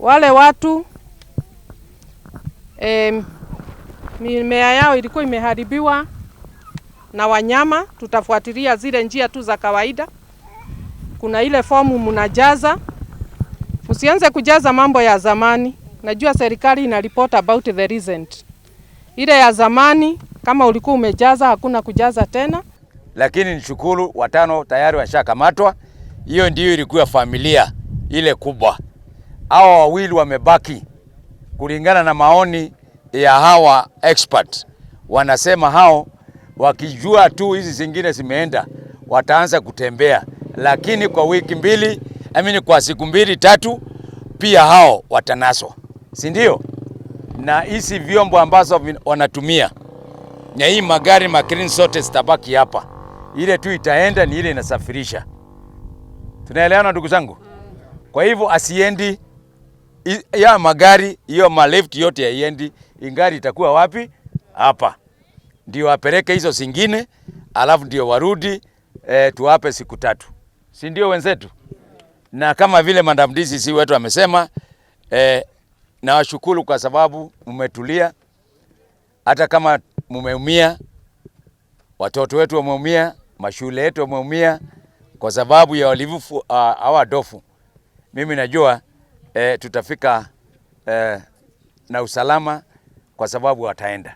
Wale watu mimea yao ilikuwa imeharibiwa na wanyama, tutafuatilia zile njia tu za kawaida. Kuna ile fomu mnajaza, msianze kujaza mambo ya zamani. Najua serikali ina report about the recent. Ile ya zamani kama ulikuwa umejaza, hakuna kujaza tena. Lakini nishukuru, watano tayari washakamatwa. Hiyo ndiyo ilikuwa familia ile kubwa. Hawa wawili wamebaki, kulingana na maoni ya hawa expert, wanasema hao wakijua tu hizi zingine zimeenda wataanza kutembea, lakini kwa wiki mbili, I mean kwa siku mbili tatu, pia hao watanaswa, si ndio? Na hizi vyombo ambazo wanatumia na hii magari macrane zote zitabaki hapa, ile tu itaenda ni ile inasafirisha. Tunaelewana ndugu zangu? Kwa hivyo asiendi ya magari hiyo malift yote yaiendi, ingari itakuwa wapi? Hapa ndio wapeleke hizo zingine, alafu ndio warudi tuwape siku 3, si ndio wenzetu? Na kama vile Madam DCC wetu amesema, nawashukuru kwa sababu mmetulia, hata kama mmeumia, watoto wetu wameumia, mashule yetu wameumia kwa sababu ya wahalifu hawa ndovu. Mimi najua tutafika na usalama kwa sababu wataenda.